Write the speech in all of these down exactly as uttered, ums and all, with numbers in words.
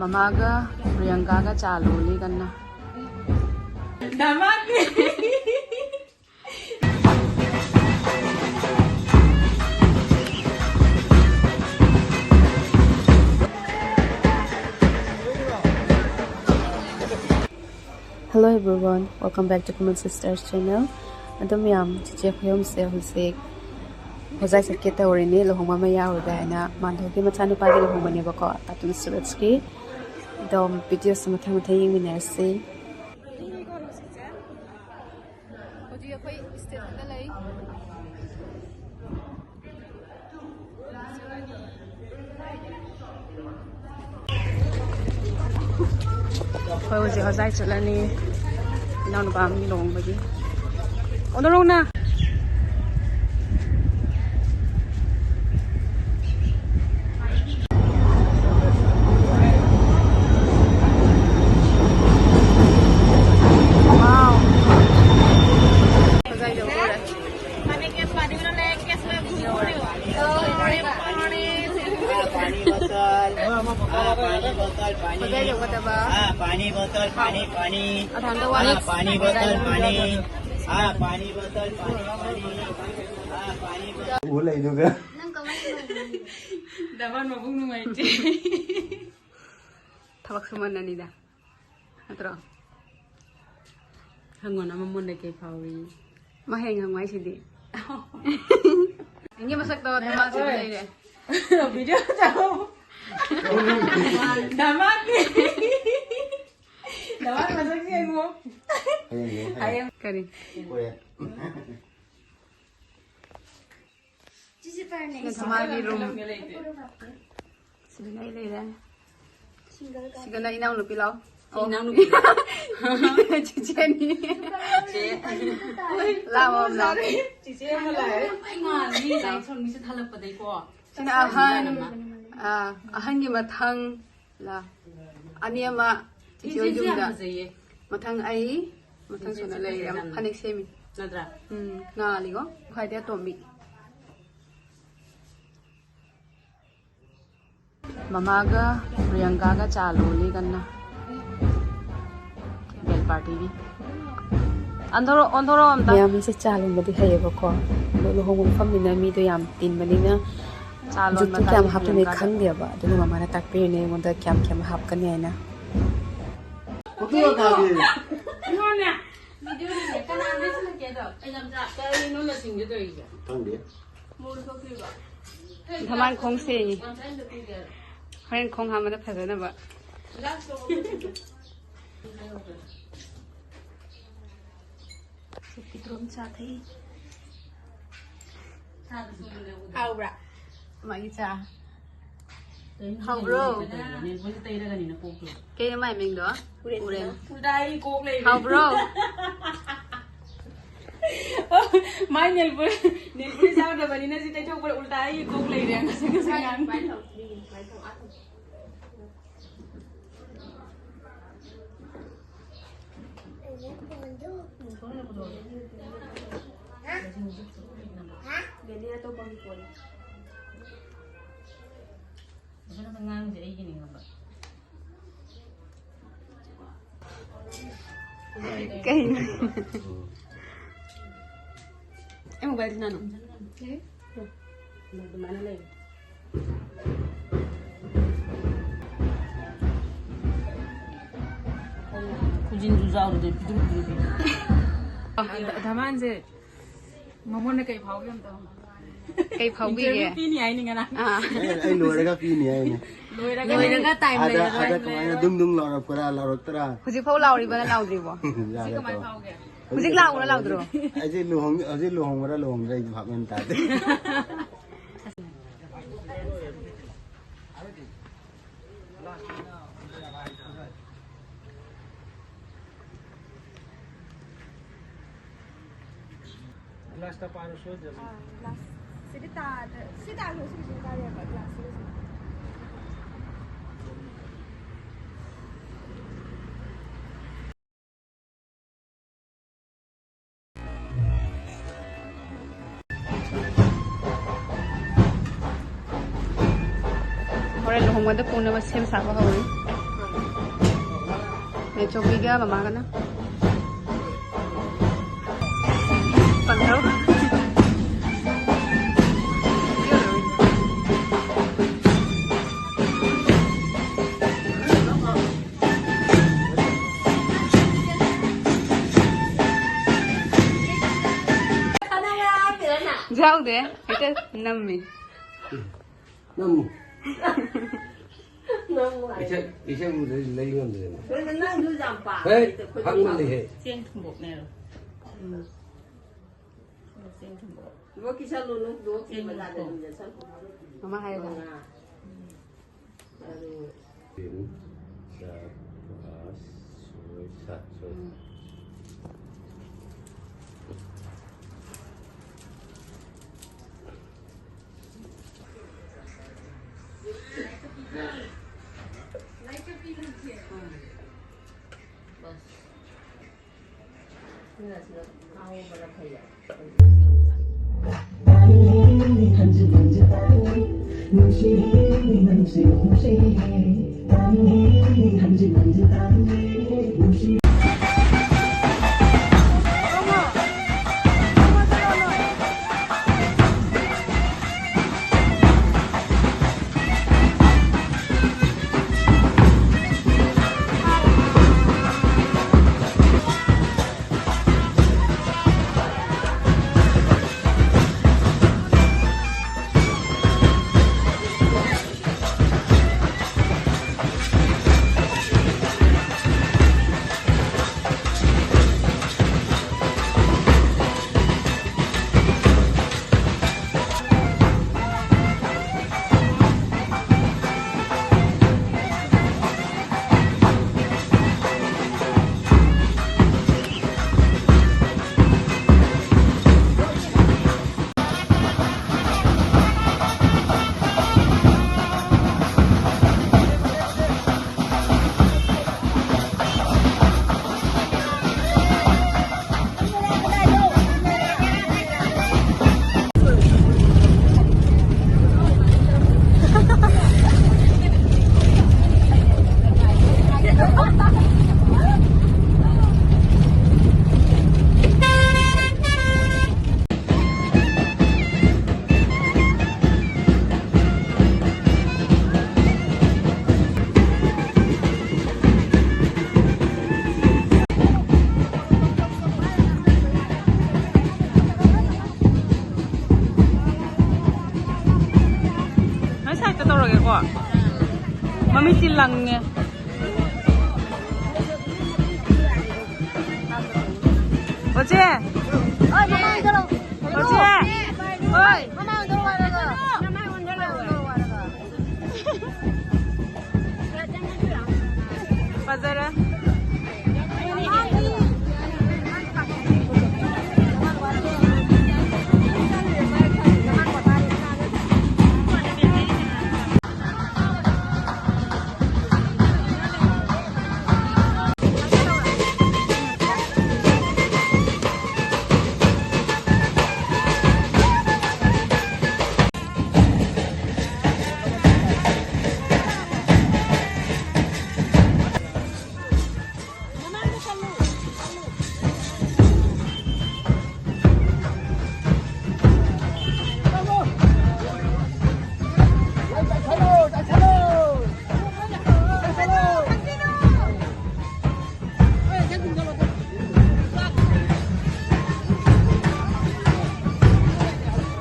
ꯃꯃꯥꯒ ꯄ꯭ꯔꯤꯌꯪꯀꯥꯒ ꯆꯥ ꯂꯣꯜꯂꯤ ꯀꯟꯅ꯫ Daman. Hello everyone, welcome back to Common Sisters channel. ꯑꯗꯨꯝ ꯃꯌꯥꯝ, ꯆꯤꯆꯦ ꯈꯨꯌꯣꯝꯁꯦ ꯍꯧꯖꯤꯛ ꯍꯣꯖꯥꯏ ꯆꯠꯀꯦ ꯇꯧꯔꯤꯅꯤ, ꯂꯨꯍꯣꯡꯕ ꯑꯃ ꯌꯥꯎꯔꯨꯒꯦ ꯍꯥꯏꯅ꯫ ꯃꯥꯟꯗꯣꯒꯤ ꯃꯆꯥꯅꯨꯄꯥꯒꯤ ꯂꯨꯍꯣꯡꯕꯅꯦꯕꯀꯣ, ꯇꯥꯇꯨꯟ ꯁꯨꯔꯠꯁꯀꯤ꯫ ꯑꯗꯨꯝ videoꯁꯦ ꯃꯊꯪ ꯃꯊꯪ ꯌꯦꯡꯃꯤꯟꯅꯔꯁꯤ꯫ ꯍꯧꯖꯤꯛ ꯑꯩꯈꯣꯏ stageꯇ ꯂꯩ꯫ ꯑꯩꯈꯣꯏ ꯍꯧꯖꯤꯛ ꯍꯣꯖꯥꯏ ꯆꯠꯂꯅꯤ, ꯏꯅꯥꯎꯅꯨꯄꯥ ꯑꯃꯒꯤ ꯂꯨꯍꯣꯡꯕꯒꯤ꯫ ꯑꯣꯟꯊꯣꯔꯛꯎꯅ꯫ Wow. ꯍꯣꯖꯥꯏ ꯌꯧꯗꯣꯔꯦ꯫ पानी बोतल, हाँ, पानी बोतल, पानी। हाँ, पानी बोतल, पानी, पानी। हाँ, पानी बोतल, पानी। हाँ, पानी बोतल, पानी, पानी। हाँ, पानी बोतल। वो ले दूंगा। ꯗꯃꯥꯟ ꯃꯕꯨꯛ ꯅꯨꯡꯉꯥꯏꯇꯦ꯫ ꯊꯕꯛ ꯁꯨꯃꯟꯅꯅꯤꯗ꯫ ꯅꯠꯇ꯭ꯔꯣ? ꯍꯪꯉꯣꯅ ꯃꯃꯣꯟꯗ ꯀꯩ ꯐꯥꯎꯏ? ꯃꯍꯩ ꯉꯥꯡꯉꯨ ꯍꯥꯏꯁꯤꯗꯤ꯫ ꯅꯪꯒꯤ ꯃꯁꯛꯇꯣ ꯗꯃꯥꯟꯁꯤꯗ ꯂꯩꯔꯦ꯫ Video ꯇꯧ꯫ ꯗꯃꯥꯟꯅꯦ꯫ ꯗꯃꯥꯟ ꯃꯁꯛꯁꯦ ꯌꯦꯡꯉꯣ꯫ ꯍꯌꯦꯡ ꯌꯦꯡꯉꯣ, ꯍꯌꯦꯡ꯫ ꯍꯌꯦꯡ꯫ ꯀꯔꯤ? ꯍꯣꯏ꯫ ꯁꯤꯅ ꯊꯃꯥꯒꯤ room꯫ ꯁꯤꯗꯅ ꯑꯩ ꯂꯩꯔꯦ꯫ ꯁꯤꯒꯅ ꯏꯅꯥꯎꯅꯨꯄꯤ ꯂꯥꯎ꯫ ꯑꯣ꯫ ꯏꯅꯥꯎꯅꯨꯄꯤ꯫ ꯆꯤꯆꯦꯅꯤ꯫ ꯆꯤꯆꯦ꯫ ꯂꯥꯎ, ꯂꯥꯎ꯫ ꯆꯤꯆꯦ ꯑꯃ ꯂꯥꯛꯑꯦ꯫ ꯑꯩ ꯉꯥꯜꯂꯤ, ꯂꯥꯏ ꯊꯣꯟꯕꯤꯁꯦ ꯊꯥꯜꯂꯛꯄꯗꯩꯀꯣ꯫ ꯁꯤꯅ ꯑꯍꯟ, ꯑꯥ, ꯑꯍꯟꯒꯤ ꯃꯊꯪ ꯂꯥ꯫ ꯑꯅꯤ ꯑꯃ ꯆꯤꯆꯦ ꯁꯤꯁꯦ ꯌꯥꯝ ꯌꯨꯝꯗ꯫ ꯐꯖꯩꯌꯦ꯫ ꯃꯊꯪ ꯑꯩ, ꯃꯊꯪ ꯁꯤꯁꯦ ꯁꯣꯝꯗ ꯂꯩꯔꯦ꯫ ꯐꯖꯩ ꯌꯥꯝꯅ꯫ ꯐꯅꯦꯛ ꯁꯦꯝꯃꯤ꯫ ꯅꯠꯇ꯭ꯔꯥ? ꯎꯝ, ꯉꯥꯜꯂꯤꯀꯣ? ꯈ꯭ꯋꯥꯏꯗꯩ ꯑꯇꯣꯝꯕꯤ꯫ ꯃꯃꯥꯒ ꯄ꯭ꯔꯤꯌꯥꯡꯀꯥꯒ ꯆꯥ ꯂꯣꯜꯂꯤ ꯀꯟꯅ꯫ ꯕꯦꯜ ꯄꯥꯔꯇꯤꯒꯤ꯫ ꯑꯣꯟꯊꯣꯔꯛꯑꯣ, ꯑꯣꯟꯊꯣꯔꯛꯑꯣ ꯑꯝꯇ꯫ ꯃꯌꯥꯝꯁꯦ ꯆꯥ ꯂꯣꯟꯕꯗꯤ ꯍꯩꯌꯦꯕꯀꯣ, ꯑꯗꯣ ꯂꯨꯍꯣꯡꯕ ꯃꯐꯝꯅꯤꯅ ꯃꯤꯗꯣ ꯌꯥꯝ ꯇꯤꯟꯕꯅꯤꯅ ꯆꯥ ꯂꯣꯟꯕ ꯖꯨꯠꯇꯨ ꯀꯌꯥꯝ ꯇꯥꯛꯏ ꯍꯥꯞꯇꯣꯏꯅꯣ ꯄ꯭ꯔꯤꯌꯥꯡꯀꯥꯗ꯫ ꯈꯪꯗꯦꯕ, ꯑꯗꯨꯅ ꯃꯃꯥꯅ ꯇꯥꯛꯄꯤꯔꯤꯅꯦ ꯑꯩꯉꯣꯟꯗ ꯀꯌꯥꯝ ꯀꯌꯥꯝ ꯍꯥꯞꯀꯅꯤ ꯍꯥꯏꯅ꯫ ꯀꯩꯅꯣꯅꯦ, ꯚꯤꯗꯤꯑꯣꯅꯤꯅꯦ, ꯀꯅꯥꯅ ꯁꯤꯜꯂꯛꯀꯦꯗꯣ? ꯑꯩ ꯌꯥꯝ ꯆꯥ-, ꯀꯔꯤꯅꯣ ꯅꯁꯤꯡꯒꯦ ꯇꯧꯔꯤꯁꯦ? ꯈꯪꯗꯦ꯫ ꯙꯃꯥꯟ ꯈꯣꯡ ꯁꯦꯡꯉꯤ꯫ ꯍꯣꯔꯦꯟ ꯈꯣꯡ ꯍꯥꯝꯕꯗ ꯐꯖꯅꯕ꯫ ꯁꯨꯞꯀꯤ ꯇ꯭ꯔꯣꯝ ꯆꯥ ꯊꯛꯏ꯫ ꯍꯥꯎꯕ꯭ꯔꯥ? ꯃꯥꯒꯤ ꯆꯥ꯫ ꯍꯥꯎꯕ꯭ꯔꯣ? ꯀꯩꯅꯣ ꯃꯥꯏ ꯃꯤꯡꯗꯣ? ꯎꯔꯦꯟ꯫ ꯎꯔꯦꯟ꯫ ꯎꯜꯇꯥ ꯑꯩꯒꯤ ꯀꯣꯛ ꯂꯩꯔꯦ꯫ ꯍꯥꯎꯕ꯭ꯔꯣ? ꯃꯥꯏ ꯅꯦꯜꯄꯨ-, ꯅꯦꯜꯄꯨꯂꯤꯁ ꯌꯥꯎꯗꯕꯅꯤꯅ ꯁꯤ ꯇꯩꯊꯣꯛꯄꯗ ꯎꯜꯇꯥ ꯑꯩꯒꯤ ꯀꯣꯛ ꯂꯩꯔꯦ꯫ ꯉꯁꯤ ꯉꯁꯤ ꯉꯥꯡ-, ꯉꯥꯡꯁꯦ ꯑꯩꯒꯤꯅꯤ ꯈꯪꯕ꯭ꯔꯥ? ꯀꯩꯅꯣ? ꯑꯩ ꯃꯣꯕꯥꯏꯜꯗꯤ ꯅꯥꯅꯨ꯫ ꯑꯗꯨꯃꯥꯏꯅ ꯂꯩ꯫ ꯈꯨꯖꯤꯟꯁꯨ ꯌꯥꯎꯗꯦ, ꯄꯤꯗ꯭ꯔꯨ ꯄꯤꯗ꯭ꯔꯨ ꯄꯤꯗ꯭ꯔꯨ꯫ ꯙꯃꯥꯟꯁꯦ ꯃꯉꯣꯟꯗ ꯀꯩ ꯐꯥꯎꯒꯦ ꯑꯝꯇ ꯍꯪꯉꯣ꯫ ꯀꯩ ꯐꯥꯎꯕꯤꯒꯦ? Interview ꯄꯤꯅꯤ ꯍꯥꯏꯅꯤ ꯉꯔꯥꯡ꯫ ꯑꯥ꯫ ꯑꯦ, ꯑꯩ ꯂꯣꯏꯔꯒ ꯄꯤꯅꯤ ꯍꯥꯏꯅꯦ꯫ ꯂꯣꯏꯔꯒ ꯂꯣꯏꯔꯒ time ꯑꯗ, ꯂꯩꯔꯔꯣꯏ꯫ ꯑꯗ ꯀꯃꯥꯏꯅ ꯗꯨꯡ ꯗꯨꯡ ꯂꯥꯎꯔꯛꯄ꯭ꯔꯥ, ꯂꯥꯎꯔꯛꯇ꯭ꯔꯥ? ꯍꯧꯖꯤꯛꯐꯥꯎ ꯂꯥꯎꯔꯤꯕ ꯅꯠꯇ꯭ꯔꯣ? ꯂꯥꯎꯗ꯭ꯔꯤꯕꯣ? ꯌꯥꯔꯦ, ꯍꯧꯖꯤꯛ ꯀꯃꯥꯏꯅ ꯇꯣꯛꯑꯣ꯫ ꯐꯥꯎꯒꯦ? ꯍꯧꯖꯤꯛ ꯂꯥꯎꯕ꯭ꯔꯥ ꯂꯥꯎꯗ꯭ꯔꯣ? ꯍꯧꯖꯤꯛ ꯂꯨꯍꯣꯡ-, ꯍꯧꯖꯤꯛ ꯂꯨꯍꯣꯡꯕ꯭ꯔꯥ ꯂꯨꯍꯣꯡꯗ꯭ꯔꯥ ꯑꯩ ꯚꯥꯞ ꯃꯦꯟ ꯇꯥꯗꯦ꯫ Glass ꯇ ꯄꯥꯏꯔꯣ ꯁꯣꯏꯗ꯭ꯔꯕꯅꯤ꯫ ꯑꯥ, glass꯫ ꯁꯤꯗꯤ ꯇꯥꯗ꯭ꯔꯦ꯫ ꯁꯤ ꯇꯥꯈ꯭ꯔꯦ, ꯁꯤꯒꯤꯁꯤ ꯇꯥꯔꯦꯕ, glass ꯁꯤꯒꯤꯁꯤ꯫ ꯂꯨꯍꯣꯡꯕꯗ ꯄꯨꯅꯕ ꯁꯦꯝ ꯁꯥꯕ ꯍꯧꯔꯤ꯫ ꯃꯦꯆꯧꯕꯤꯒ ꯃꯃꯥꯒꯅ꯫ ꯄꯟꯊꯧ꯫ ꯌꯥꯎꯗꯦ, ꯍꯦꯛꯇ ꯅꯝꯃꯤ꯫ ꯅꯝꯃꯨ꯫ ꯅꯪ ꯅꯨꯡꯉꯥꯏ꯫ ꯏꯆꯦ, ꯏꯆꯦ ꯎꯗ꯭ꯔꯗꯤ ꯂꯩ ꯉꯝꯗ꯭ꯔꯦꯅꯦ꯫ ꯀꯩꯅꯣ ꯅꯪꯁꯨ ꯌꯥꯝ ꯄꯥꯝꯃꯦ꯫ ꯍꯦ, ꯑꯩꯈꯣꯏ ꯍꯪꯕꯅꯤꯍꯦ꯫ ꯆꯦꯡ ꯊꯨꯝꯕꯣꯛꯅꯦ꯫ ꯎꯝ꯫ ꯆꯦꯡ ꯊꯨꯝꯕꯣꯛ꯫ ꯏꯕꯣꯛꯀꯤ ꯆꯠꯂꯨꯅꯨ, ꯏꯕꯣꯛꯀꯤ ꯆꯦꯡ ꯕꯖꯥꯔꯗ ꯊꯨꯝꯕꯣꯛ꯫ ꯑꯗꯨꯝ ꯆꯠꯂꯨ꯫ ꯃꯃꯥ ꯍꯥꯏꯔꯒ꯫ ꯃꯉꯥ꯫ ꯎꯝ꯫ ꯇꯔꯨꯛ꯫ ꯇꯤꯟ, ꯆꯥꯔ, ꯃꯉꯥ, ꯁꯣꯏ, ꯁꯥꯠ, ꯁꯣꯏ꯫ ꯎꯝ꯫ ꯇꯧꯔꯒꯦꯀꯣ꯫ ꯃꯃꯤꯠꯇꯤ ꯂꯪꯉꯦ꯫ ꯑꯣ ꯆꯦ꯫ ꯍꯣꯏ, ꯃꯃꯥꯡꯗ ꯂꯥꯛꯑꯣ꯫ ꯑꯣ ꯆꯦ꯫ ꯍꯣꯏ꯫ ꯃꯃꯥꯡꯗ ꯂꯥꯛꯑꯣ ꯍꯥꯏꯔꯒ꯫ ꯐꯖꯔꯦ꯫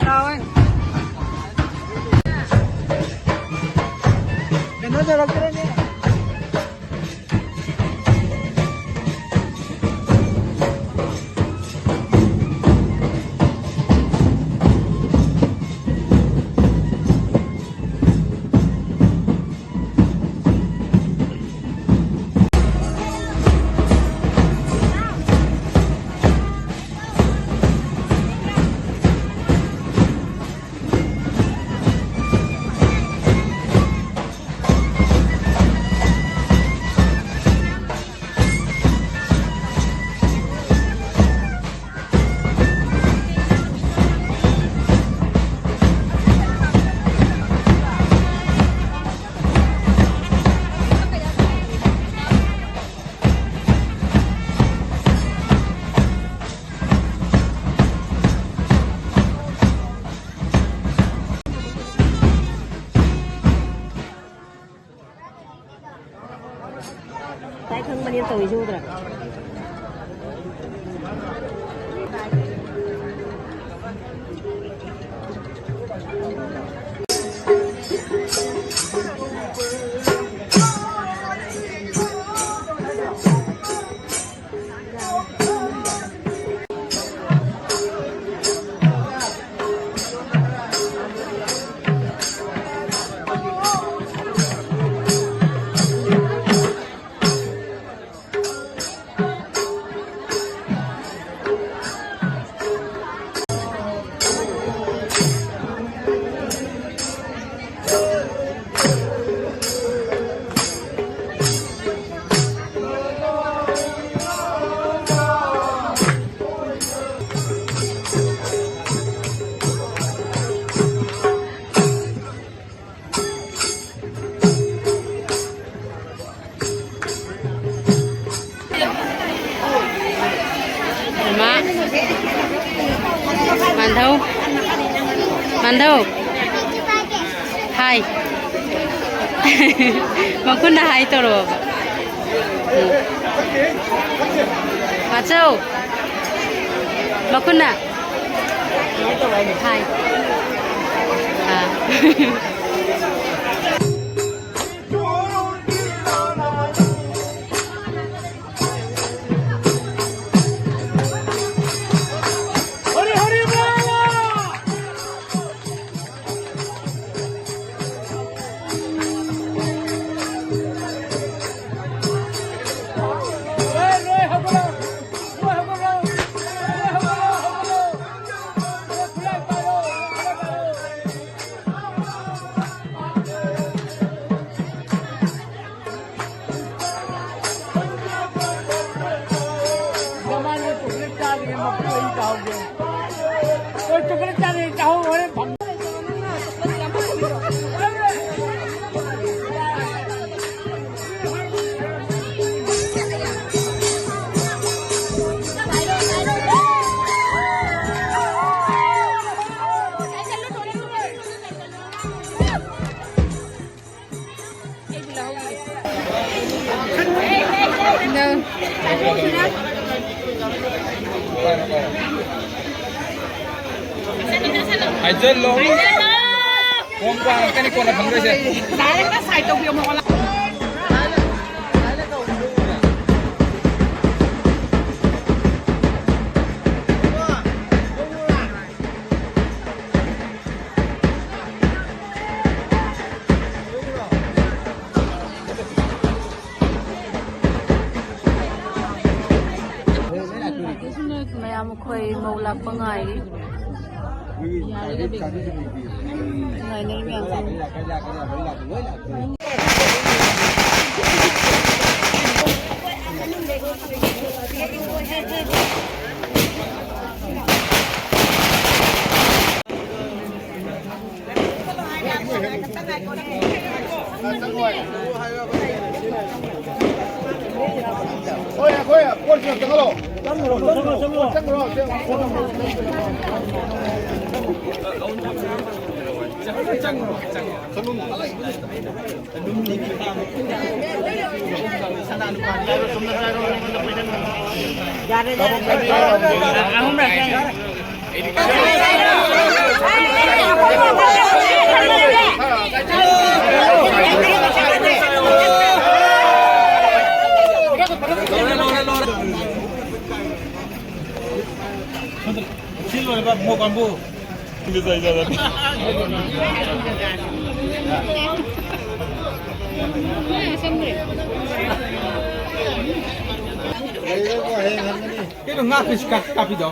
ꯆꯥꯎꯋꯦ꯫ ꯀꯩꯅꯣ ꯇꯧꯔꯛꯇ꯭ꯔꯦꯅꯦ꯫ ꯇꯥꯏ ꯈꯪꯕꯅꯦꯅ ꯇꯧꯔꯤꯁꯦ ꯎꯗ꯭ꯔꯥ? ꯏꯃꯥ꯫ ꯃꯥꯟꯙꯧ꯫ ꯃꯥꯟꯙꯧ꯫ ꯍꯥꯏ꯫ ꯃꯈꯨꯠꯅ ꯍꯥꯏ ꯇꯧꯔꯛꯑꯣꯕ꯫ ꯎꯝ꯫ ꯃꯥꯆꯧ꯫ ꯃꯈꯨꯠꯅ꯫ ꯍꯥꯏ꯫ ꯑꯥ꯫ ꯃꯃꯥꯡꯗ ꯆꯣꯀ꯭ꯂꯦꯠ ꯆꯥꯗ꯭ꯔꯤꯉꯩ ꯃꯄꯨ ꯑꯩ ꯆꯥꯍꯧꯒꯦ꯫ ꯍꯣꯏ, ꯆꯣꯀ꯭ꯂꯦꯠ ꯆꯥꯗ꯭ꯔꯤꯉꯩ ꯆꯥꯍꯧ, ꯍꯣꯔꯦꯟ ꯐꯪ- ꯍꯥꯏꯖꯜꯂꯣ꯫ ꯉꯥꯛꯇꯅꯤ ꯀꯣꯟꯅ ꯐꯪꯗꯣꯏꯁꯦ꯫ ꯗꯥꯏꯔꯦꯛꯅ ꯁꯥꯏꯠ ꯇꯧꯕꯤꯔꯝꯃꯣ꯫ ꯃꯌꯥꯝ ꯑꯩꯈꯣꯏ ꯃꯧ ꯂꯥꯛꯄ ꯉꯥꯏꯔꯤ꯫ ꯉꯥꯏꯅꯔꯤ ꯃꯌꯥꯝꯁꯦ꯫ ꯍꯣꯏ, ꯑꯩꯈꯣꯏ ꯄꯣꯠꯁꯤꯅ ꯆꯪꯍꯜꯂꯣ꯫ ꯆꯪꯈ꯭ꯔꯣ, ꯆꯪꯈ꯭ꯔꯣ, ꯆꯪꯈ꯭ꯔꯣ꯫ ꯁꯤ ꯂꯣꯏꯔꯒ ꯃꯣ ꯀꯥꯡꯕꯨ꯫ ꯀꯩꯅꯣ ꯉꯥ ꯄꯤꯁ ꯀꯥꯞ-, ꯀꯥꯞꯄꯤꯗꯣ?